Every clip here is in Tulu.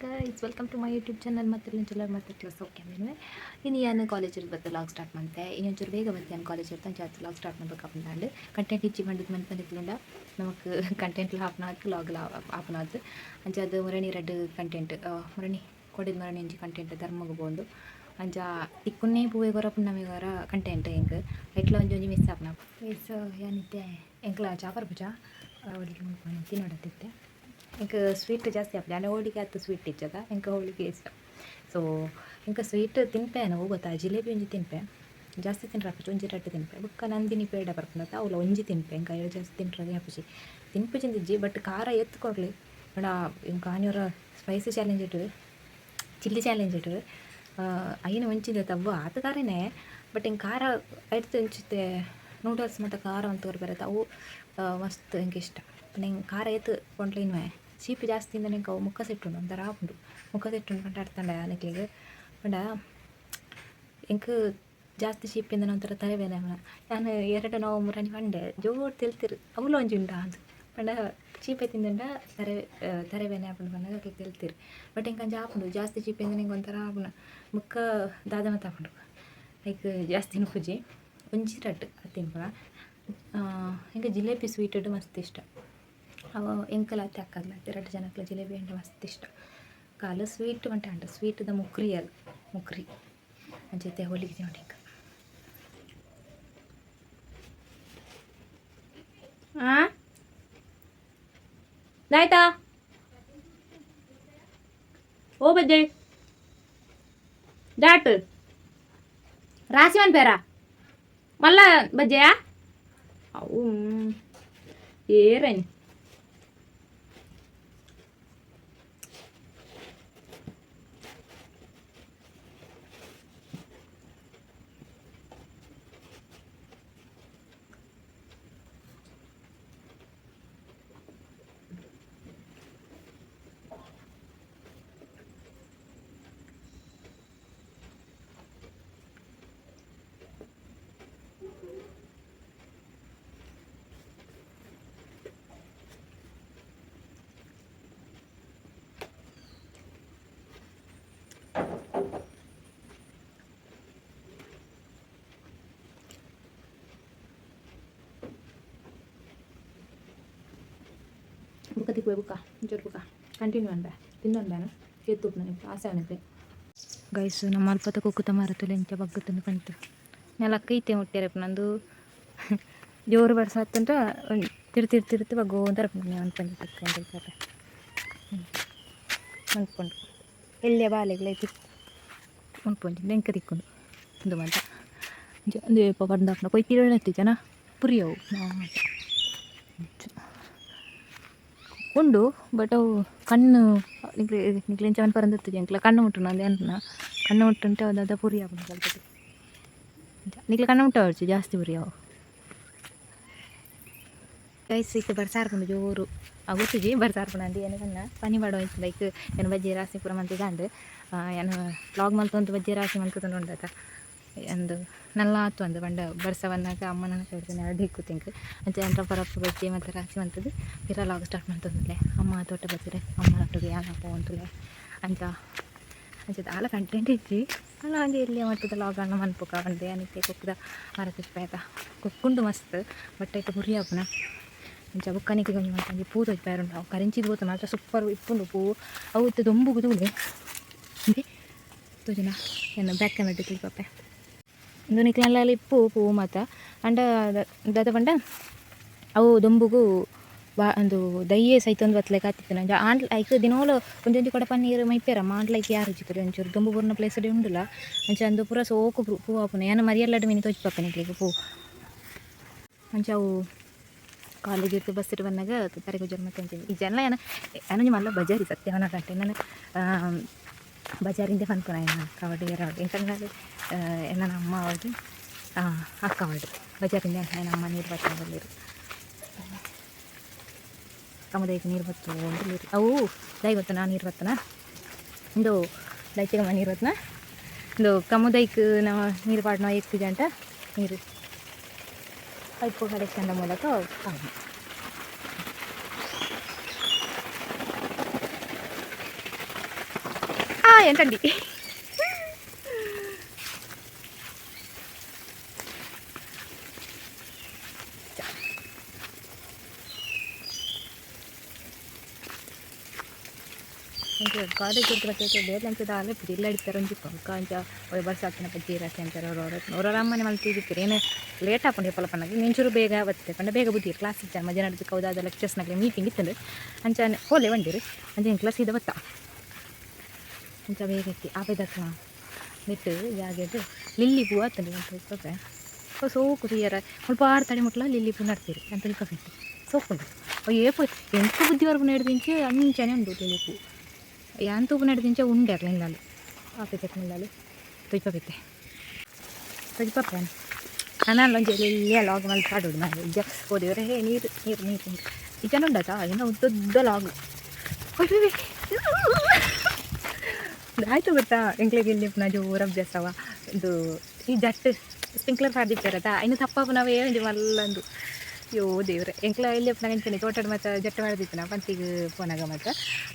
Guys, welcome to my YouTube channel. ಮತ್ತೆ ಮತ್ತೆ ಕ್ಲಾಸ್ ಓಕೆ ಮೇನ್ವೆ ಇನ್ನು ಯಾನು ಕಾಲೇಜ್ ಬತ್ತೆ ಲಾಗ್ ಸ್ಟಾರ್ಟ್ ಮಂತೆ. ಇನ್ನೊಂಚೂರು ಬೇಗ ಬತ್ತೆ ನಾನು ಕಾಲೇಜ್ ಇರ್ತಾನೆ ಜಾಸ್ತಿ ಲಾಗ್ ಸ್ಟಾರ್ಟ್ ಮಾಡ್ಬೇಕಂದಾಂಡು ಕಂಟೆಂಟ್ ಇಚ್ಚಿ ಬಂದದ್ದು ಮಂತ್ ನಮಕ್ ಕಂಟೆಂಟ್ ಹಾಪ್ನಾತ್ ಲಾಗ್ ಹಾಪ್ನಾತ್ ಅಂಚ ಅದು ಮುರಣಿ ರಡ್ಡ್ ಕಂಟೆಂಟ್ ಮುರಣಿ ಕೊಡಿದ ಮರಣಿ ಒಂಜಿ ಕಂಟೆಂಟ್ ಧರ್ಮಗ್ ಪೋಂಡು ಅಂಚ ತಿಕ್ಕುನ್ನೇ ಪೂವೆ ಕೊರ ಪುಣ್ಣಮೆಗೊರ ಕಂಟೆಂಟ್ ಎಂಕ್ ಐಟ್ಲ ಒಂಜಿ ಒಂಜಿ ಮಿಸ್ ಆಪುನ. ಗೈಸ್, ಯಾನಿತ್ತೆ ಎಂಕ್ಲ ಚಾಪರ್ ಪೂಜಾ ಹೋಳಿಗೆ ಮಲ್ಪೊಂದು ತಿನ್ನೋಡತ್ತಿತ್ತೆ. ಎಂಕ್ ಸ್ವೀಟ್ ಜಾಸ್ತಿ ಆಪುಜಿ, ಆಂಡ ಹೋಳಿಗೆ ಆತ್ ಸ್ವೀಟ್ ಇಜ್ಜದ, ಎಂಕ್ ಹೋಳಿಗೆ ಇಷ್ಟ. ಸೊ ಎಂಕ್ ಸ್ವೀಟ್ ತಿನ್ಪೆ ಅವು ಗೊತ್ತಾ, ಜಿಲೇಬಿ ಒಂಜಿ ತಿನ್ಪೆ, ಜಾಸ್ತಿ ತಿನ್ರೆ ಆಪುಜಿ, ಒಂಜಿ ರಡ್ಡ್ ತಿನ್ಪೆ. ಬೊಕ್ಕ ನಂದಿನಿ ಪೇಡ ಬರ್ಪುಂಡತ್ತ, ಅವುಲ ಒಂಜಿ ತಿನ್ಪೆ. ಎಂಕ್ ಐವ ಜಾಸ್ತಿ ತಿನ್ರೆ ಆಪುಜಿ, ತಿನ್ಪುಜಿ ಬಟ್ ಖಾರ ಎತ್ತು ಕೊರ್ಲಿ ಪಂಡ. ಎಂಕ್ ಆನಿಯೊರ ಸ್ಪೈಸಿ ಚಾಲೆಂಜ್ ಇಟ್ಟು, ಚಿಲ್ಲಿ ಚಾಲೆಂಜ್ ಇಟ್ಟು ಐನ ಒಂಚಿದ ತವ್ವು ಆತ ಖಾರನೇ. ಬಟ್ ಎಂಕ್ ಖಾರ ಐಡ್ದ್ ಒಂಚಿತ್ತೆ ನೂಡಲ್ಸ್ ಮತ್ತು ಖಾರ ಅಂತ ಬರುತ್ತೆ, ಅವು ಮಸ್ತ್ ಎಂಕ್ ಇಷ್ಟ. ಪಂಡ ಖಾರ ಏತ್ ಕೊಂಡ್ಲ ಇನ್ವೆ ಚೀಪಿ ಜಾಸ್ತಿ ಇಂದ ಎಂಕ್ ಅವು ಮುಖ ಸೆಟ್ಟುಂಡು, ಒಂಥರ ಆಪುಂಡು. ಮುಖ ಸೆಟ್ಟುಂಡು ಪಂಡ ಅರ್ಥಂಡ ನಿಕ್ಲೆಗ್? ಪಂಡ ಎಂಕ್ ಜಾಸ್ತಿ ಚೀಪಿಂದ ಒಂಥರ ತಲೆ ಬೇನೆ. ಯಾನ್ ಎರಡು ನೋವು ಮುರಣಿ ಪಂಡೆ, ಜೋರು ತೆಲ್ತಿರು, ಅವುಲ ಒಂಜಿ ಉಂಡಾ ಅಂದ್. ಪಂಡ ಚೀಪೆ ತಿಂದಂಡ ತರೆ ತಲೆಬೇನೆ ಆಪುಂಡು ಪನ್ನಗ ಅಕ್ಲು ತೆಲ್ತಿರು. ಬಟ್ ಎಂಕ್ ಅಂಚ ಆಪುಂಡು, ಜಾಸ್ತಿ ಚೀಪೆ ತಿಂದ ಎಂಕ್ ಒಂಥರ ಆಪುಂಡು, ಬೊಕ್ಕ ದಾದ ಮಾತ ಆಪುಂಡು. ಐಕ್ ಜಾಸ್ತಿ ತಿನ್ಪುಜಿ, ಒಂಜಿ ರಡ್ಡ್ ತಿನ್ಪುನ. ಎಂಕ್ ಜಿಲೇಬಿ ಸ್ವೀಟ್ ಮಸ್ತ್ ಇಷ್ಟ. ಅವು ಎಂಕಲಾತೆ ಅಕ್ಕಗ್ಲಾತೆ ರಡ್ಡ್ ಜನಕ್ಲ ಜಿಲೇಬಿ ಅಂಡ ಮಸ್ತ್ ಇಷ್ಟ. ಕಾಲು ಸ್ವೀಟ್ ಮಂಟ ಅಂಡ ಸ್ವೀಟ್ದ ಮುಕ್ರಿ ಅಲ್ ಮುಕ್ರಿ ಅಂಚೈತೆ ಹೋಳಿಗೆ ನೋಡಿ ಎಂಕ್. ಆ ದಾಯ್ತಾ ಓ ಬಜ್ಜೆ ಡಾಟ್ ರಾಶಿ ಮನ್ಪೇರ ಮಲ್ಲ ಬಜ್ಜೆಯಾ ಅವು ಏರೇನು. ಬುಕ್ಕ ತಿಕ್ಕುವೆ, ಬುಕ್ಕ ಒಂಚೂರು ಬುಕ್ಕ ಕಂಟಿನ್ಯೂ ಅನ್ಬೆ ತಿನ್ನೊಂದು ಬೇನ ಎತ್ತು ನನಗೆ ಆಸೆ ಅವನಿಗೆ. ಗೈಸ್, ನಮ್ಮ ಅಲ್ಪತ ಕುಕ್ಕುತ ಮರತುಲೆ ಇಂಚ ಬಗ್ಗುತ್ತಂದು ಕಂತು ನೆಲಕ್ಕ ಐತೆ ಮುಟ್ಟಿರಪ್ಪ ನಂದು. ಜೋರು ಬರ್ಸಾತಂಟ ತಿರು ತಿರು ತಿರುತು ಬಗ್ಗೋ ಅಂತ ಒಂದು ಪಂಜಿ ತಿಕ್ಕೊಂಡು ಅಂದ್ಕೊಂಡು ಎಲ್ಲಿಯ ಬಾಲೆಗ್ಲ ತಿಕ್ಕು ಉಂಪೊಂಜಿ ದೆಂಕ ತಿಕ್ಕೊಂಡು ಉಂದು ಮಂತ ಒಂದು ಏಪ ಬಂದಾಪನ ಕೊಯ್ತಿರ ಜನ ಪುರಿಯವು ಉಂಡು. ಬಟ್ ಅವು ಕಣ್ಣು ನಿಕ್ಲೆ ನಿಕ್ಲೆ ಇಂಚ ಪರಂದಿತ್ತು ಎಂಕ್ಲ ಕಣ್ಣು ಮುಟ್ಟುನ ಅಂದೆ ಅನ್ನ ಕಣ್ಣು ಮುಟ್ಟುಂಟೆ ಅವು ದಾದ ಪುರಿ ಆಪುಂಡು ಸ್ವಲ್ಪ. ನಿಕ್ಲೆ ಕಣ್ಣು ಮುಟ್ಟ ಜಾಸ್ತಿ ಪುರಿ ಅವು. ಗೈಸ್, ಇತ್ತೆ ಬರ್ಸಾರ್ಪುಂಡು ಜೋರು ಗೊತ್ತುಜಿ ಬರ್ಸಾರ್ಪುಂಡು ಅಂದ್ ಏನು ಪನ್ನ ಪನಿ ಪಾಡೋ ಲೈಕ್ ಏನು ಬಜ್ಜಿ ರಾಸಿ ಪೂರ ಮಂತಿದಾಂಡ್. ಏನು ವ್ಲಾಗ್ ಮಲ್ತೊಂದು ಬಜ್ಜಿ ರಾಸಿ ಮಲ್ತೊಂದು ಉಂಡತ ಅಂದು ನಲ್ಲ ಆತು ಅಂದು ಪಂಡ ಬರ್ಸ ಬನ್ನಗ ಅಮ್ಮನ ಕೈಡ್ದು ಎರಡು ಹಿಕ್ಕು ತಿಂಕ್ ಅಂಚ ಎಂತ ಪರಪ್ಪು ಬಜ್ಜಿ ಮತ್ತು ರಾಸಿ ಮಂತದ್ದು ಪಿರ ಲಾಗ್ ಸ್ಟಾರ್ಟ್ ಮಂತೊಂದುಲ್ಲೆ. ಅಮ್ಮ ತೋಟ ಬತ್ತಿರೆ ಅಮ್ಮನೊಟ್ಟಿಗೆ ಯಾನ್ ಪೋವೊಂದುಲ್ಲೆ ಅಂಚ. ಅಂಚ ದಾಲ ಕಂಟೆಂಟ್ ಇಜ್ಜಿ ಅಲ್ಲ, ಒಂಜಿ ಎಲ್ಯ ಮಟ್ಟದ ಲಾಗ್ ಅನ್ನ ಮನ್ಪುಕ ಪಂದ್. ಯಾನಿತ್ತೆ ಕುಕ್ಕುದ ಮರ ಪೇತ ಕುಕ್ಕುಂಡು ಮಸ್ತ್, ಬಟ್ ಐತ ಪುರಿ ಆಪುನ ಅಂಚ. ಬೊಕ್ಕ ನಿಕ್ಕ್ ಒಂಜಿ ಮಲ್ತ್ ಒಂಜಿ ಪೂ ತೋಜಿಪಾಯೆರ್ ಉಂಡು. ಅವು ಕರಿಂಚಿದ ಪೋತು ಮಾತ್ರ ಸೂಪರ್ ಇಪ್ಪುಂಡು ಪೂ ಅವು. ಇತ್ತೆ ದೊಂಬುಗು ತೂಲೆ ಇಂದೆ ತೋಜುನ, ಎನ್ನ ಬ್ಯಾಕ್ ಕ್ಯಾಮೆರಾ ತೂಪಪ್ಪೆ. ಉಂದು ನಿಕ್ಲೆನ ಇಪ್ಪು ಪೂ ಮಾತ. ಆಂಡ ದಾದ ಪಂಡ ಅವು ದೊಂಬುಗು ಬಾ ಉಂದು ದಯ್ಯೆ ಸೈತೊಂದು ಬತ್ತ್ಲೆಕ ಆತಿತ್ತುಂಡು. ಅಂಚ ಆಂಡ ಐಕ್ ದಿನೋಲ ಒಂಜೊಂಜಿ ಕೊಡಪ ನೀರು ಮೈಪೆರಮ್ಮ. ಆಂಡಲ ಐಕ್ ಯಾರುಜಿ ತೂಲೆ, ಒಂಚೂರು ದೊಂಬು ಬೂರ್ನ ಪ್ಲೇಸ್ ಉಂಡುಲ. ಅಂಚ ಅಂದು ಪೂರ ಸೋಕು ಪೂ ಆಪುಂಡು. ಯಾನ್ ಮರಿಯಲ್ಲಡ್ ಮಿನಿ ತೋಜಿಪಪ್ಪೆ ನಿಕ್ಲೆಗ್ ಪೂ. ಅಂಚ ಅವು ಕಾಲೇಜ್ ಇರ್ತು ಬಸ್ ಬನ್ನಗ ತರೆಗುಜಲ್ ಮತ್ತೆ ಅಂಚ ಈ ಜನ ಯಾನ್ ಯಾನೊಂಜಿ ಮಲ್ಲ ಬಜಾರಿ ಸತ್ಯ ಅವನ ನಾನು ಬಜಾರಿಂದ ಪನ್ಪುನ. ಕಬಡ್ಡಿ ಎರಡ್ ಎಂಕಲ್ನ ಎನ್ನ ಅಮ್ಮ ಅವಳು ಅಕ್ಕ ಅವಳು ಬಜಾರಿಂದ ನನ್ನ ಅಮ್ಮ ನೀರು ಬತ್ತೊಂದುಲ್ಲೆರ್, ಕಮದೈಕ್ ನೀರು ಬತ್ತೊಂದುಲ್ಲೆರ್. ಅವು ದಾಯಿ ಗೊತ್ತನಾ ನೀರು ಬತ್ತನ ಇಂದು ದೈಚಿಗಮ್ಮ ನೀರು ಬತ್ತನ ಇಂದು ಕಮುದೈಕ್ ನಮ ನೀರು ಪಾಡ್ನ ಎಕ್ಕುಜಂಟ ನೀರು ಪೈಪು ಕನೆಕ್ಷನ್ ಮೂಲಕ ಪಾಡ್ನ. ಎಂತಂಡಿ ಕಾಲೇಜ್ ಬರ್ತೈತೆ ಬೇರೆ ಅಂತ ದಾಲೆ ಇಲ್ಲ ಇಡ್ತಾರೆ ಒಂಜಿ ಅಂಚ ಬಸ್ ಹಾಕಿನ ಬಜ್ಜಿ ರಾಸಿ ಅಂತಾರೆ ಅವ್ರು ಅವ್ರ ಅವ್ರ ಅಮ್ಮನೆ ಮಲ್ತಿದ್ದಿರ್ತಾರೆ ಏನೇ ಲೇಟ್ ಹಾಕೊಂಡು ಹೇಪಲ ಪನ್ನಾಗ ನಿಂಚೂರು ಬೇಗ ಬತ್ತೆ ಪಂಡ ಬೇಗ ಬುದ್ಧಿ ಕ್ಲಾಸ್ ಇಚ್ಚಾನ ಮಧ್ಯಾಹ್ನ ಹೌದಾದ ಲೆಕ್ಚರ್ಸ್ನಾಗಲಿ ಮೀಟಿಂಗ್ ಇತ್ತಂದ್ರೆ ಅಂಚ ಹೋಲೆ ಬಂದಿರಿ ಅಂಚ ಕ್ಲಾಸ್ ಇದೆ ಬತ್ತ ಅಂಚ ಬೇಗ ಇತ್ತಿ ಆಪೆದಕ್ಕ ನೆಟ್ಟು ಜಾಗೆದು ಲಿಲ್ಲಿ ಹೂವು ಆತಂడి ಅಂತ ಸೋಕು ತುಯ್ಯರ ಮುಲ್ಪ ಆರು ತಡೆ ಮುಟ್ಲ ಲಿಲ್ಲಿ ಹೂ ನಡ್ತೀರಿ ಅಂತ ತಿಳ್ಕೊಬೇಕು ಸೋಕುಂಡು ಏಪ ಎಂತ ಬುದ್ಧಿವರೆಗೂ ನಡೆದಿಂಚೆ ಅಂಚನೆ ಉಂಡು ಲಿಲ್ಲಿ ಹೂ ಯಾಂತೂಪು ನಡೆದಿಂಚೆ ಉಂಡೆ ಅಕ್ಲ ಇಲ್ಲಾಲು ಆಪೆದಕ್ಕ ಇಲ್ಲಾಲು ತೊಯ್ಪಬಿತ್ತೆ ತೊಯ್ಪಪ್ಪ ನಾನು ಒಂಜಿ ಎಲ್ಲಿಯ ಲಾಗ್ ಮಲ್ತ್ ಪಾಡೋಡು ನಾನು ಇಜ್ಜ ಓದಿದ್ರೆ ಹೇ ನೀರು ನೀರು ನೀರು ನೀರು ಇಜ್ಜನ ಉಂಡತಾ ಏನೋ ಉದ್ದುದ್ದ ಲಾಗ್. ಆಯ್ತು ಗೊತ್ತಾ ಎಂಕ್ಲೆಗ್ ಇಲ್ಲಿ ಪುನಃ ಜೋರು ಅಭ್ಯಾಸವ ಇದು ಈ ಜಟ್ ಸ್ಪ್ರಿಂಕ್ಲರ್ ಪಾಡ್ದಿತ್ತಾರತ ಇನ್ನು ತಪ್ಪಾಪುನವೇ ಒಂಜಿ ಮಲ್ಲಂದು ಅಯ್ಯೋ ದೇವ್ರೆ ಎಂಕ್ಲ ಇಲ್ಲಿ ಪುನಃ ಎಂಚನೆ ತೋಟಡ್ ಮತ್ತು ಜಟ್ಟು ಮಾಡ್ದಿತ್ತು ನಾ ಪಂತಿಗೆ ಪೋನಾಗ ಮತ್ತು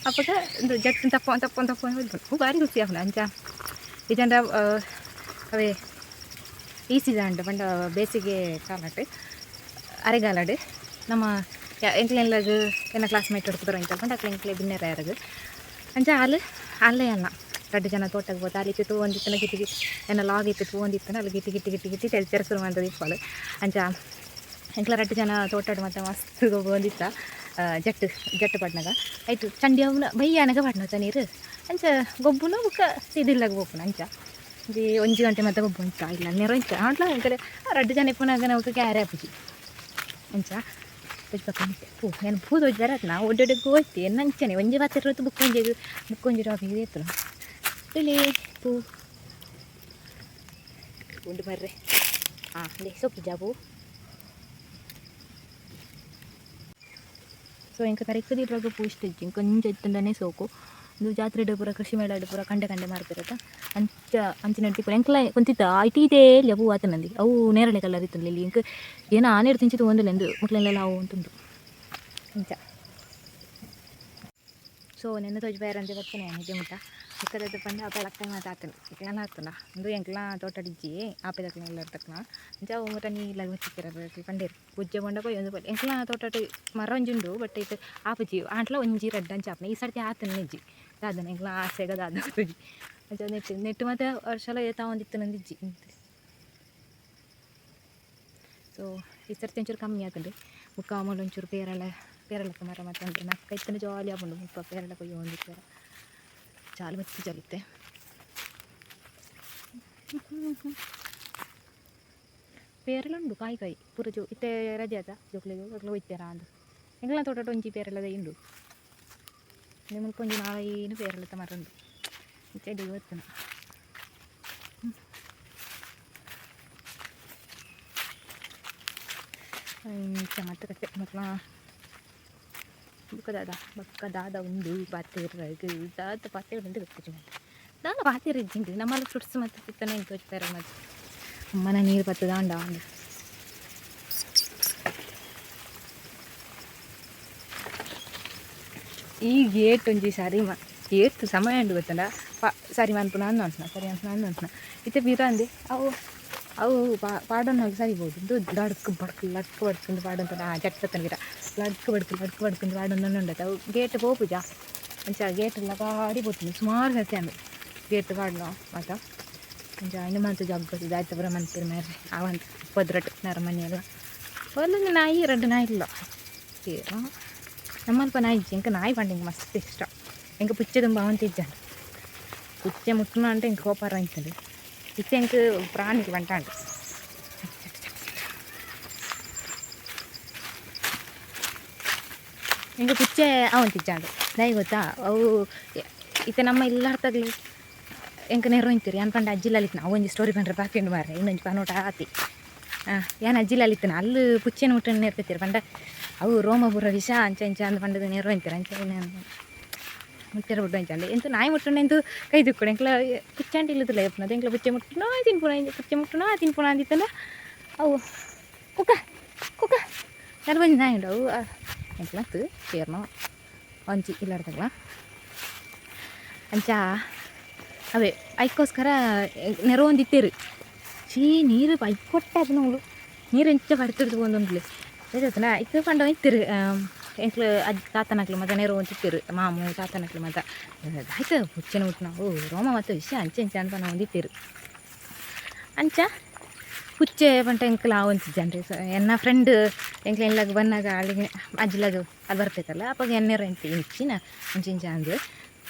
ಅಪ್ಪಗ ಒಂದು ಜಟ್ ತಪ್ಪ ತಪ್ಪ ತಪ್ಪ ಹೂ ಭಾರಿ ಖುಷಿ ಆಪುಂಡು ಅಂಚ ಇಜಂಡ ಅವೇ ಈ ಸೀಸನ್ ಪಂಡ ಬೇಸಿಗೆ ಕಾಲಟ್ ಅರೆಗಾಲಡ್ ನಮ್ಮ ಎಂಕ್ಲೆನ್ಲಾಗ್ ಎನ್ನ ಕ್ಲಾಸ್ಮೇಟ್ ಹೊಡ್ತಿದ್ರು ಇಂತ ಪಂಡ ಅಕ್ಲೆ ಎಂಕ್ಲೆ ಬಿನ್ನೆರ ಯಾರಗ್ ಅಂಚ ಅಲ್ ಅಲ್ಲೇ ಅಲ್ಲ ರಡ್ಡು ಜನ ತೋಟಕ್ಕೆ ಹೋದ ಅಲ್ಲಿ ಇತ್ತು ಒಂದಿತ್ತನ ಗಿಟ್ಟಿಗೆ ಎನ್ನ ಲಾಗ್ ಇತ್ತು ಒಂದಿತ್ತನ ಅಲ್ಲಿ ಗಿಟ್ಟಿ ಗಿಟ್ಟಿ ಗಿಟ್ಟಿ ಗಿಟ್ಟಿ ತೆರೆ ಶುರು ಇಪ್ಪಳು ಅಂಚ ಎಂಕ್ಲ ರಡ್ಡು ಜನ ತೋಟಡ್ ಮತ್ತೆ ಮಸ್ತ್ ಬಂದಿತ್ತ ಜಟ್ಟು ಜಟ್ಟು ಪಡ್ನಾಗ ಆಯ್ತು ಚಂಡಿ ಅವನ ಬಯ್ಯಾನಗ ಪಡ್ನತ ನೀರು ಅಂಚ ಗೊಬ್ಬುನ ಬುಕ್ಕ ಸೀದಿಲ್ಲಾಗ ಬೋಪುನ ಅಂಚ ಒಂಜಿ ಒಂಜಿ ಗಂಟೆ ಮತ್ತೆ ಗೊಬ್ಬು ಅಂಚ ಇಲ್ಲ ನೆರ ಇಂಚ ಆಂಟ್ಲ ಎಂಕಲೆ ರಡ್ಡು ಜನ ಇಪ್ಪುನಾಗ ನಮಕ್ ಕ್ಯಾರೆ ಆಪುಜಿ ಅಂಚ ಪಕ್ಕ ಪೂ ನಾನು ಪೂ ತೋಜ್ ನಾ ಒಡ್ಡೊಡ್ಡೆ ಹೋಯ್ತಿ ಎನ್ನ ಅಂಚನೆ ಒಂಜಿ ಬಾತಿರೋದು ಬುಕ್ ಒಂಜಿ ಬುಕ್ ಒಂಜಿ ಟಾಪಿಕ್ ಇತ್ತು ಇಲ್ಲಿ ಪೂ ಉಂಡು ಬರ್ರೆ ಹಾಂ ಲೇ ಸೊಪ್ಪು ಪೂ. ಸೊ ಎಂಕ ತರಿಕ್ಕದಿರುವಾಗ ಪೂ ಇಷ್ಟ ಇಜ್ಜಿ ಕೊಂಚ ಇತ್ತಂದನೇ ಸೋಕು ಇದು ಜಾತ್ರೆ ಪೂರ ಕೃಷಿ ಮೇಳ ಪೂರ ಕಂಡೆ ಕಂಡೆ ಮಾರ್ಪಿರತ್ತ ಅಂಚ ಅಂಚಿನ ತಿಪ್ಪು ಎಂಕ್ಲ ಕೊಂತಿತ್ತ ಇಟೀತೇ ಇಲ್ಲ ಹೂ ಆತನಂದಿ ಅವು ನೇರಳೆ ಕಲರ್ ಇತ್ತು ಇಲ್ಲಿ ಎಂಕ್ ಏನೋ ಆನೇರು ತಿಂಚಿತು ಒಂದಿಲ್ಲ ಎಂದು ಮುಕ್ಲೆಲ್ಲ ಅವು ಅಂತುಂಡು ಅಂಚ. ಸೊ ನೆನ್ನೆ ತೋಜ್ ಬೇರೆ ಬರ್ತೇನೆ ನಿಜ ಮುಟ್ಟ ಚಿಕ್ಕದದ್ದು ಪಂಡ ಅಪ್ಪ ಮಾತು ಆತನ ಇಕ್ಲಾನ ಆತನ ಒಂದು ಎಂಕ್ಲ ತೋಟಡಿಜ್ಜಿ ಆಪೆದಕ್ಲ ಎಲ್ಲ ತಕ್ನ ಅಂಚ ಅವು ಮುಟ ನೀಲಾಗ ಬಚ್ಚಿಕ್ಕಿರ ಪಂಡೇರು ಪೂಜೆ ಪಂಡ ಪೋಯ್ ಒಂದು ಎಂಕ್ಲ ತೋಟಟ್ ಮರ ಒಂಜಿ ಉಂಡು ಬಟ್ ಇತ್ತು ಆಪುಜಿ ಆಂಟ್ಲ ಒಂಜಿ ರಡ್ಡ್ ಅಂಚ ಆಪುನ ಈ ಸರ್ತಿ ಆತನ ಇಜ್ಜಿ ದಾದನ ಎಂಕ್ಲ ಆಸೆಗ ದಾದ ಗೊತ್ತುಜಿ ಅಂಚ ನೆಟ್ಟು ನೆಟ್ಟು ಮತ್ತೆ ವರ್ಷಲ ಏತಾ ಒಂದಿತ್ತು ನಂದಿಜ್ಜಿ. ಸೊ ಈ ಸರ್ತಿ ಒಂಚೂರು ಕಮ್ಮಿ ಆತುಂಡು ಬುಕ್ಕ ಆಮೂಲು ಒಂಚೂರು ಪೇರಳೆ ಪೇರಳಕ್ಕೆ ಮರ ಮತ್ತೆ ಉಂಟು ನಕ್ಕ ಇತ್ತನೆ ಜಾಲಿ ಆಪುಂಡು ಮುಲ್ಪ ಪೇರಳೆ ಕೊಯ್ಯೊಂದಿತ್ತೆರ್ ಚಾಲು ಮಸ್ತ್ ಚಲಿತ್ತೆ ಪೇರಳೆ ಉಂಡು ಕಾಯಿ ಕಾಯಿ ಪೂರ ಜೋ ಇತ್ತೆ ರಜೆ ಆತ ಜೋಕ್ಲೆಗ್ ಅಕ್ಲು ಒಯ್ತೆರಾ ಅಂದ್ ಎಂಕ್ಲೆನ ತೋಟಡ್ ಒಂಜಿ ಪೇರಳೆದ ಉಂಡು ಮುಲ್ಪ ಒಂಜಿ ನಾಲೈನ್ ಪೇರಳೆತ ಮರ ಉಂಡು ಚೆಡಿಗ್ ಬತ್ತುನ ಅಂಚ ಮಾತ ಕತೆ ಮೊಕ್ಲ ಬೊಕ್ಕ ದಾದ ಬೊಕ್ಕ ದಾದ ಉಂಡು ಪಾತೆರ್ಗ್ ದಾದ ಪಾತೆರೊಂದು ಗೊತ್ತಿಜ್ಜಿ ಮಾತ ದಾದ ಪಾತೆರ ಇಜ್ಜಿಂಡ್ ನಮ್ಮಲ್ಲ ಫ್ರೂಟ್ಸ್ ಮಾತ ತಿತ್ತನೆ ಎಂಕ್ ತೋಜಿಪೆರ್ ಮಾತ ಅಮ್ಮನ ನೀರು ಬತ್ತದಾಂಡ ಅಂದ್. ಈ ಗೇಟ್ ಒಂಜಿ ಸರಿ ಮ ಏತ್ ಸಮಯ ಉಂಡು ಗೊತ್ತುಂಡ ಸರಿ ಮನ್ಪುನ ಅಂದ್ ಅನ್ಪುನ ಸರಿ ಮನ್ಪುನ ಅಂದ್ ಅನ್ಪುನ ಇತ್ತೆ ಪಿರ ಅಂದೆ ಅವು ಅವು ಪಾಡೊನ್ನಗ ಸರಿ ಬೋಡು ಉಂದು ಲಡ್ಕ್ ಬಡ್ಕ್ ಲಡ್ಕ್ ಬಡ್ಕುಂದು ಪಾಡೊಂದು ಆ ಜಟ್ಟ ಪಿರ ಲಡ್ಕ್ ಬಡ್ಕ್ ಲಡ್ಕ್ ಬಡ್ಕುಂದು ಪಾಡೊಂದು ಉಂಡತೆ ಅವು ಗೇಟ್ ಪೋಪುಜ ಅಂಚ ಗೇಟ್ ಎಲ್ಲ ಬಾರಿ ಪೋತುಂಡು ಸುಮಾರು ಸರ್ತಿ ಆಂಡ್ ಗೇಟ್ ಪಾಡ್ನ ಮಾತ ಅಂಚ ಐನ್ ಮಾತ ಜಗ್ಗ ದಾಯ್ತ ಪೂರ ಮನ್ಪೆರ್ ಮಾರ್ರೆ ಆವಂತ ಪದ್ರಟ್ ನರಮನಿ ಎಲ್ಲ ಒಂದೊಂದು ನಾಯಿ ರಡ್ಡ್ ನಾಯಿ ಇಲ್ಲ ನಮ್ಮಲ್ಪ ನಾಯಿ ಇಜ್ಜಿ ಎಂಕ್ ನಾಯಿ ಪಂಡ ಎಂಕ್ ಮಸ್ತ್ ಇಷ್ಟ ಎಂಕ್ ಪುಚ್ಚೆ ದುಂಬು ಅವಂತ ಇಜ್ಜಂಡ್ ಪುಚ್ಚೆ ಮುಟ್ಟುನ ಅಂಡ ಎಂಕ್ ಕೋಪ ಬರಂತಿತ್ತ್ಂಡ್ ಇತ್ತೆ ಎಂಕ್ ಪ್ರಾಣಿಲು ಪಂಡ ಆಂಡ್. ಎಂಕ್ ಪುಚ್ಚೆ ಅವಂತಿಜ್ಜಂಡ್ ದಾಯೆ ಗೊತ್ತಾ ಅವು ಇತ್ತೆ ನಮ್ಮ ಇಲ್ಲರ್ತಗ್ಲು ಎಂಕ್ ನೆರೊಂತಿರು ಯಾನ್ ಪಂಡ ಅಜ್ಜಿಲಲ್ಲಿತ್ತಿನ ಅವು ಒಂಜಿ ಸ್ಟೋರಿ ಪಂಡ್ರೆ ಬಾಕಿ ಉಂಡು ಮಾರ್ರೆ ಇನ್ನೊಂಜಿ ಪನೋಟ ಆತಿ ಯಾನ್ ಅಜ್ಜಿಲಲ್ಲಿತ್ತಿನ ಅಲ್ಲು ಪುಚ್ಚೆನ್ ಮುಟ್ಟುನ ನೆರ್ಪೆತ್ತೆರ್ ಪಂಡ ಅವು ರೋಮ ಪೂರ ವಿಷ ಅಂಚ ಇಂಚ ಅಂದ್ ಪಂಡುದು ನೆರೊಂತೆರ್ ಅಂಚ ಮುಟ್ಟೆರೆ ಬುಡ್ಡು ಅಂಚ ಎಂತು ನಾಯಿ ಮುಟ್ಟುಂಡ ಎಂತು ಕೈ ದಿಕ್ಕೊಡು ಎಂಕ್ಲ ಪುಚ್ಚಾಂಡ ಇಲ್ಲುದಿಲ್ಲ ಎಪ್ಪುನದು ಎಂಕ್ಲ ಪುಚ್ಚೆ ಮುಟ್ಟುನ ತಿನ್ಪುನ ಪುಚ್ಚೆ ಮುಟ್ಟುನ ತಿನ್ಪುನ ಅಂದಿತ್ತಂಡ ಅವು ಕುಕ್ಕ ಕುಕ್ಕ ಯಾರು ಒಂಜಿ ನಾಯಿ ಉಂಡು ಅವು ಎಂಕ್ಲ ಅತ್ತ್ ಏರ್ನ ಒಂಜಿ ಇಲ್ಲಡ್ದಗ್ಲ ಅಂಚ ಅವೇ ಐಕ್ಕೋಸ್ಕರ ನೆರವೊಂದಿತ್ತೇರು ಚೀ ನೀರು ಐಕೊಟ್ಟೆ ಅದು ನೀರು ಎಂಚ ಪಡ್ತಿಡ್ದು ಒಂದೊಂದ್ಲಿ ಗೊತ್ತನ ಇಕ್ಕ ಪಂಡ ಇತ್ತಿರು ಎಂಕ್ಲು ಅಜ್ಜ ತಾತನಕ್ಲು ಮತ್ತೆ ನೆರವೊಂದಿತ್ತಿರು ಮಾಮು ತಾತನಕ್ಲು ಮತ್ತೆ ಆಯ್ತು ಹುಚ್ಚನ ಹುಟ್ಟು ನಾವು ರೋಮ ಮತ್ತು ವಿಷಯ ಅಂಚೆ ಅಂಚೆ ಅಂತ ನಾವು ಒಂದಿತ್ತಿರು ಅಂಚ ಹುಚ್ಚೆ ಪಂಟ ಎಂಕ್ಲು ಆವಂತಿದ್ದಾನ್ರಿ. ಸೊ ಎನ್ನ ಫ್ರೆಂಡ್ ಎಂಕ್ಲು ಎಲ್ಲಾಗ ಬಂದಾಗ ಅಲ್ಲಿಗೆ ಅಜ್ಜಿಲಾಗ ಅಲ್ಲಿ ಬರ್ಬೇಕಲ್ಲ ಅಪ್ಪಾಗ ಎಣ್ಣೆರ ಎಂತ ಇಂಚಿನ ಅಂಚೆ ಇಂಚ ಅಂದು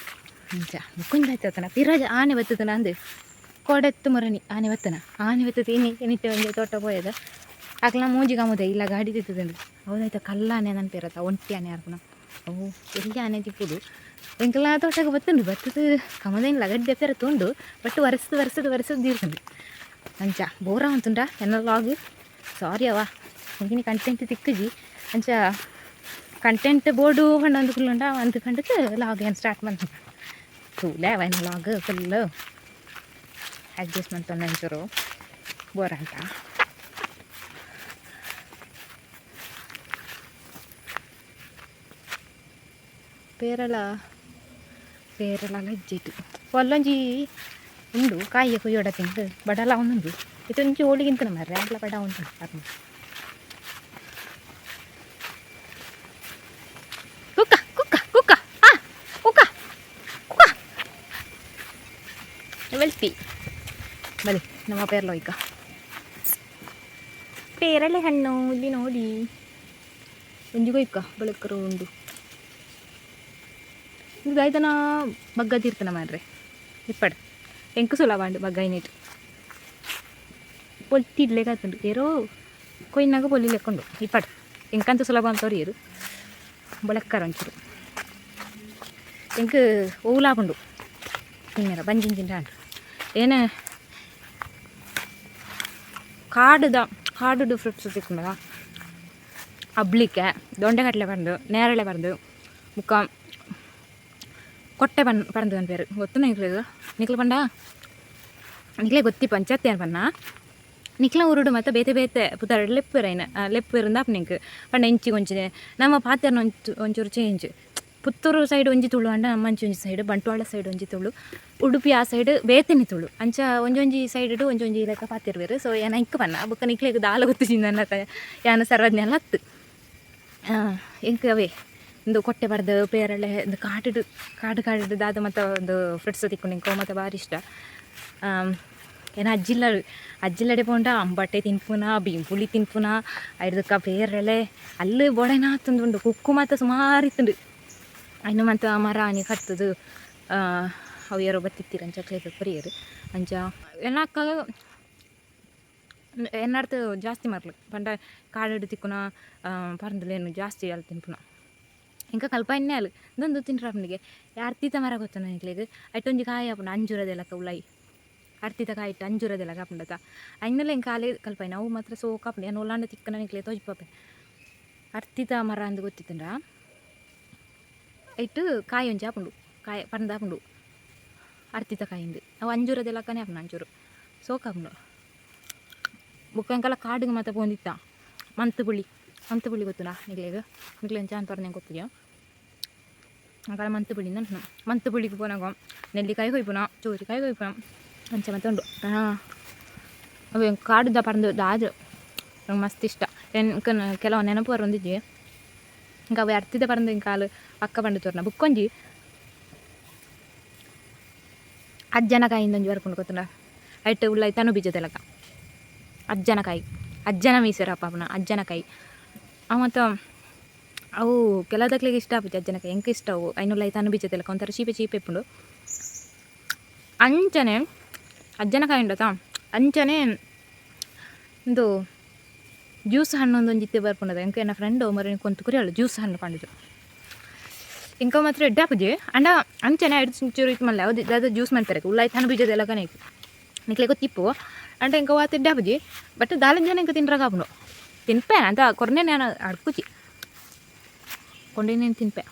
ಅಂಚ ಮುಕ್ಕೊಂದು ಆಯ್ತತನ ಪಿರಾಜ ಆನೆ ಬತ್ತದನ ಅಂದು ಕೊಡೆತ್ತು ಮರನಿ ಆನೆ ಬತ್ತನ ಆನೆ ಬತ್ತದ ಇನಿ ಎನಿತೆ ಒಂಜಿ ತೋಟ ಪೋಯದ ಅಕ್ಲ ಮೂಜಿ ಗಮುದೆ ಇಲ್ಲ ಗಾಡಿ ತಿತ್ತದಂದು ಹೌದಾಯ್ತ ಕಲ್ಲಾನೆ ನನ್ನ ಪೇರತ್ತ ಒಂಟಿ ಆನೆ ಅರ್ಪಣ ಅವು ಎಲ್ಲಿ ಆನೆ ತಿಪ್ಪುದು ಎಂಕಲ ತೋಟಕ್ಕೆ ಬತ್ತುಂಡು ಬತ್ತದ ಕಮದೇನು ಲಗಡ್ಡೆ ಪೇರ ತುಂಡು ಬಟ್ ಒರೆಸದು ಒರೆಸದು ಒರೆಸದು ತೀರ್ತುಂಡು ಅಂಚ ಬೋರ ಅಂತುಂಡ ಎನ್ನ ಲಾಗ್ ಸಾರಿ ಅವ ಎಂಕಿನಿ ಕಂಟೆಂಟ್ ತಿಕ್ಕುಜಿ ಅಂಚ ಕಂಟೆಂಟ್ ಬೋರ್ಡು ಪಂಡ ಕುಲ್ಲುಂಡ ಅಂದು ಕಂಡಕ್ಕೆ ಲಾಗ್ ಏನು ಸ್ಟಾರ್ಟ್ ಬಂತು ತೂಲೆ ಅವ ಎನ್ನ log full adjust ಮಂತೊಂದು ಒಂಚೂರು ಬೋರ್ ಅಂತ. ಪೇರಳ ಪೇರಳ ಲಜ್ಜೆಟು ಒಲ್ಲೊಂಜಿ ಉಂಡು ಕಾಯಿಯ ಕುಯ್ಯೋಡ ತಿಂದು ಬಡಲ ಒಂದುಂಡು ಇದೊಂಜಿ ಹೋಳಿಗಿಂತ ಮರ್ರೆ ಅಂಟ್ಲ ಬಡ ಉಂಟು ಅರ್ಮ ಕುಕ್ಕ ಕುಕ್ಕ ಕುಕ್ಕ ಆ ಕುಕ್ಕ ಕುಕ್ಕ ಬೆಳ್ತಿ ಬಲಿ ನಮ್ಮ ಪೇರ್ಲ ಈಗ ಪೇರಳೆ ಹಣ್ಣು ಇಲ್ಲಿ ನೋಡಿ ಒಂಜಿ ಕೊಯ್ಕ ಬೆಳಕರು ಉಂಡು ಇದು ದಾಯ್ತನ ಬಗ್ಗ ತೀರ್ತನ ಮಾರ್ರೆ ಇಪ್ಪಡ್ ಎಂಕು ಸುಲಭ ಬಗ್ಗ ಇನ್ನಿಟ್ಟು ಪೊಲ್ತಿ ಇಡ್ಲೇಕಾತುಂಡು ಏರೋ ಕೊಯ್ನಾಗ ಪೊಲ್ಲಿ ಲೆಕ್ಕೊಂಡು ಇಪ್ಪಡ್ ಎಂಕಂತ ಸುಲಭ ಅಂತವ್ರು ಏರು ಬೊಳಕ್ಕಾರ ಒಂಚೂರು ಎಂಕ್ ಓಲಾಪುಂಡು ತಿನ್ನೆರ ಬಂಜಿಂಚಿಂಡ ಅಂಡು ಏನ ಕಾಡುದ ಕಾಡುಡು ಫ್ರೂಟ್ಸ್ ತಿಕ್ಕುಂಡದ ಅಬ್ಲಿಕ್ಕೆ ದೊಂಡೆಗಟ್ಲೆ ಬಂದು ನೇರಳೆ ಬಂದು ಮುಕ್ಕ ಕೊಟ್ಟೆ ಪನ್ ಪರಂದು ಪೇರು ಗೊತ್ತು ನಿಕ್ಲು ನಿಕ್ಲು ಪಂಡ ನಿಕ್ಲೆ ಗೊತ್ತಿ ಪಂಚಾಯತ್ ಏನು ಪನ್ನ ನಿಕ್ಲ ಊರುಡು ಮತ್ತು ಬೇತೆ ಬೇತೆ ಪುದರ್ ಲೆಪ್ಪುರ ಐನ ಲೆಪ್ಪುರಂದ ನಿಂಕ್ ಪಂಡ ಇಂಚಿ ಕೊಂಚಿನೆ ನಮ್ಮ ಪಾತೆರ್ನ ಒಂಚು ಒಂಚೂರು ಚೇಂಜ್. ಪುತ್ತೂರು ಸೈಡ್ ಒಂಜಿ ತುಳು ಅಂಡ ನಮ್ಮ ಅಂಚಿ ಒಂಜಿ ಸೈಡ್ ಬಂಟ್ವಾಳ ಸೈಡ್ ಒಂಜಿ ತುಳು ಉಡುಪಿ ಆ ಸೈಡ್ ಬೇತೆನೆ ತುಳು ಅಂಚ ಒಂಜೊಂಜಿ ಸೈಡ್ ಒಂಜೊಂಜಿ ಲೆಕ್ಕ ಪಾತೆರ್ವೆರ್. ಸೊ ಏನ ಇಂಕ್ ಪನ್ನ ಬೊಕ್ಕ ನಿಕ್ಲೆಗ್ ದಾಲ ಗೊತ್ತಿಜಿಂದನ್ನ ಯಾನ ಸರ್ವಜ್ಞ ಅಲ್ಲ ಅತ್ತು ಎಂಕ್ ಅವೇ ಒಂದು ಕೊಟ್ಟೆ ಪಡ್ದು ಪೇರಳೆ ಒಂದು ಕಾಟುಡು ಕಾಡು ಕಾಡು ದಾದ ಮತ್ತು ಒಂದು ಫ್ರೂಟ್ಸ್ ತಿಕ್ಕೊಂಡು ಇಂಕೋ ಮತ್ತು ಭಾರಿ ಇಷ್ಟ. ಏನ ಅಜ್ಜಿಲ್ಲ ಅಜ್ಜಿಲ್ಲಡೆ ಪೋಂಡ ಅಂಬಟ್ಟೆ ತಿನ್ಪುನ ಬೀಂಪುಳಿ ತಿನ್ಪುನ ಐದಕ್ಕ ಪೇರಳೆ ಅಲ್ಲಿ ಬೊಡೆನ ತಂದುಂಡು ಕುಕ್ಕು ಮತ್ತು ಸುಮಾರು ಇತ್ತುಂಡು ಅಯ್ನ ಮತ್ತು ಮರ ಆನಿ ಕತ್ತದು ಅವು ಯಾರೋ ಬತ್ತಿತ್ತೀರ ಅಂಚ ಅಕ್ಲೆಗ್ ಕೊರಿಯರು ಅಂಚ ಎನ್ನ ಅಕ್ಕ ಎನ್ನಡ್ತು ಜಾಸ್ತಿ ಮರ್ಲು ಪಂಡ ಕಾಡು ತಿಕ್ಕುನ ಪರಂದಲೇನು ಜಾಸ್ತಿ ಅಲ್ಲಿ ತಿನ್ಪುನ ಇಂಕ ಕಲ್ಪ ಇನ್ನೇ ಅಲ್ಲ ಇಂದೊಂದು ತಿನ್ರಪ್ಪನಿಗೆ ಅರ್ತಿತ ಮರ ಗೊತ್ತ ನಿಕ್ಲೆಗ್ ಐಟೊಂಜಿ ಕಾಯಿ ಆಪುಂಡು ಅಂಜೂರದೆಲಕ ಉಲಾಯಿ ಅರ್ತಿತ ಕಾಯಿ ಇಟ್ಟು ಅಂಜೂರದೆಲಕ ಆಪುಂಡತ ಐನಲ್ಲ ಇಂಕ ಆಲೆ ಕಲ್ಪಾಯಿನ ಅವು ಮಾತ್ರ ಸೋಕಾಪುಂಡು ಯಾನ್ ಒಲಾಂಡ ತಿಕ್ಕನ ನಿಕ್ಲೆ ತೋಜಿಪಾಪೆ ಅರ್ತಿತ ಮರ ಅಂದ್ ಗೊತ್ತಿತ್ತುಂಡ ಐಟ್ ಕಾಯಿ ಒಂಜಿ ಆಪುಂಡು ಕಾಯಿ ಪಂದಾಪುಂಡು ಅರ್ತಿತ ಕಾಯಿಂದು ಅವು ಅಂಜೂರದೆಲಕನೇ ಆಪುಂಡು ಅಂಜೂರು ಸೋಕಾಪುಂಡು ಬೊಕ್ಕ ಎಂಕಲ ಕಾಡುಗ್ ಮಾತ ಪೋಂದಿತ್ತ ಮಂತ್ ಪುಳಿ ಮಂತ್ ಪುಳಿ ಗೊತ್ತುಂಡಾ ನಿಕ್ಲೆಗ್ ನಿಕ್ಲೆ ಎಂಚ ಅನ್ಪರ್ ನಂಗೆ ಗೊತ್ತಿದ್ಯೋ ಅಂಕಲ ಮಂತ್ ಪುಳಿ ಅಂದ್ ಮಂತ್ ಪುಳಿಗ್ ಪೋನಗ ನೆಲ್ಲಿಕಾಯಿ ಕೊಯ್ಪುನ ಚೌತಿಕಾಯಿ ಕೊಯ್ಪುನ ಅಂಚ ಮಾತ ಉಂಡು. ಅವು ಎಂಕ್ ಕಾಡುದ ಪರ್ಂದ್ ದಾದ ನಂಗೆ ಮಸ್ತ್ ಇಷ್ಟ. ಎಂಕ್ ಕೆಲವು ನೆನಪು ಬರೊಂದಿಜ್ಜಿ ಇಂಕ ಅವು ಅರ್ತಿದ ಪರ್ಂದ್ ಎಂಕಾಲ್ ಅಕ್ಕ ಪಂಡ ತೋರ್ನ ಬುಕ್ಕೊಂಜಿ ಅಜ್ಜನ ಕಾಯಿಂದ ಒಂಜಿ ಬರ್ಪುಂಡು ಗೊತ್ತುಂಡ ಐಟ್ ಉಲಾಯಿ ತನು ಬೀಜದ ಲೆಕ್ಕ ಅಜ್ಜನ ಕಾಯಿ ಅಜ್ಜನ ಮೀಸರಪ್ಪ ಪುನ ಅಜ್ಜನ ಕಾಯಿ ಅವು ಮತ್ತು ಅವು ಕೆಲವುದಕ್ಲೆಗ್ ಇಷ್ಟ ಆಪುಜಿ ಅಜ್ಜನ ಕಾಯಿ ಎಂಕ್ ಇಷ್ಟ ಅವು ಐನ್ ಉಲಾಯಿ ತನು ಬೀಜದ ಲೆಕ್ಕ ಒಂಥರ ಚೀಪೆ ಚೀಪೆ ಇಪ್ಪುಂಡು ಅಂಚನೆ ಅಜ್ಜನ ಕಾಯಿ ಉಂಡತ ಅಂಚನೆ ಉಂದು ಜ್ಯೂಸ್ ಹಣ್ಣು ಒಂದೊಂಜಿ ಇತ್ತೆ ಬರ್ಪುಂಡದ ಎಂಕ್ ಎನ್ನ ಫ್ರೆಂಡ್ ಮರ ಕೊಂತು ಕುರಿಯಳು ಜ್ಯೂಸ್ ಹಣ್ಣು ಪಂಡುದು ಎಂಕ ಮಾತ್ರ ಎಡ್ಡೆ ಆಪುಜಿ ಅಂಡ ಅಂಚನೆ ಐಟ್ ಚೂರು ಇತ್ತು ಮಲ್ಲೆ ಅವು ದಾದ ಜ್ಯೂಸ್ ಮನ್ಪೆರೆ ಉಲಾಯಿ ತನು ಬೀಜದ ಲೆಕ್ಕನೆ ನಿಕ್ಲೆ ಗೊತ್ತಿಪ್ಪು ಅಂಡ ಎಂಕ ವಾತ್ ಎಡ್ಡೆ ಆಪುಜಿ ಬಟ್ ದಾಲ ಜನ ಎಂಕ ತಿನ್ರಾಗ ಆಪುಂಡು ತಿನ್ಪೆ ಅಂತ ಕೊರ್ನೆ ನಾನು ಅಡ್ಕುಜಿ ಕೊಂಡೇನೇನು ತಿನ್ಪೆ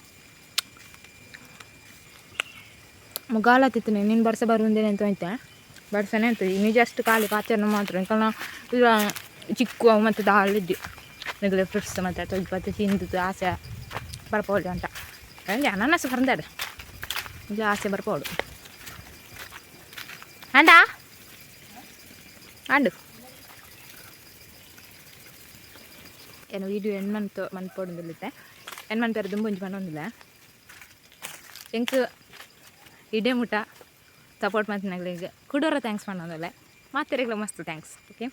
ಮುಗಾಲ ತಿತ್ತನೆ ನೀನು ಬರ್ಸ ಬರುವಂದೇನೆ ಅಂತ ಐತೆ ಬರ್ಸನೆ ಅಂತ ನಿಜ ಅಷ್ಟು ಖಾಲಿ ಪಾತೆರ್ನ ಮಾತ್ರ ಎಂಕಲ್ನ ಈಗ ಚಿಕ್ಕು ಅವು ಮತ್ತು ದಾಳಿದ್ದಿ ನಿಗಲೆ ಫ್ರೂಟ್ಸ್ ಮತ್ತು ತೊಜ್ಪತ್ತು ತಿಂದು ಆಸೆ ಬರ್ಪೋಡು ಅಂತ. ಅನಾನಸ್ ಪರಂದಾಡು ಆಸೆ ಬರ್ಪೋಡು. ಅಂಡ ಅಂಡು ಏನು ವೀಡಿಯೋ ಎಂಡ್ ಮಂತ್ ಮನ್ಪೊಡುಂದುಲ್ಲಿತ್ತೆ. ಎಂಡ್ ಮನ್ಪೆರೆ ದುಂಬು ಒಂಜಿ ಪನೊಂದಿಲ್ಲ. ಎಂಕ್ ಇಡೇ ಮುಟ ಸಪೋರ್ಟ್ ಮಂತಿನಗ್ಲೆಗ್ ಕುಡೋರ thanks ಪನೊಂದುಲ್ಲೆ. ಮಾತೆರೆಗ್ಲ ಮಸ್ತ್ thanks. Okay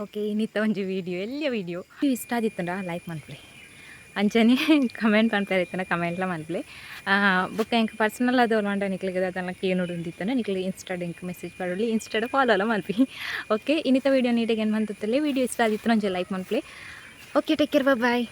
okay, ಇನ್ನಿತ್ತ ಒಂಜಿ ವೀಡಿಯೋ, ಎಲ್ಯ ವೀಡಿಯೋ ಇಷ್ಟ ಆದಿತ್ತುಂಡ ಲೈಕ್ ಮನ್ಪುಲೆ. ಅಂಚನೆ ಕಮೆಂಟ್ ಪನ್ಪೆರೆ ಇತ್ತಂಡ ಕಮೆಂಟ್ಲ ಮನ್ಪುಲೆ. ಬೊಕ್ಕ ಎಂಕ್ ಪರ್ಸನಲ್ ಆದ್ ಓಲಾಂಡ ನಿಕ್ಲೆಗ್ ದಾದನ ಕೇನೊಡು ಇತ್ತಂಡ ನಿಕ್ಲೆಗ್ ಇನ್ಸ್ಟಾಡ್ ಎಂಕ್ ಮೆಸೇಜ್ ಪಾಡೊಲಿ. ಇನ್ಸ್ಟಾಡ್ ಫಾಲೋ ಲ ಮನ್ಪಿ. ಓಕೆ, ಇನ್ನಿತ ವೀಡಿಯೋ ನೀಟಾಗಿ ಏನು ಮಂತುತ್ತಲೆ. ವೀಡಿಯೋ ಇಷ್ಟ ಆದಿತ್ತುಂಡ ಒಂಜಿ like ಮನ್ಪುಲೆ. Okay, take care, bye.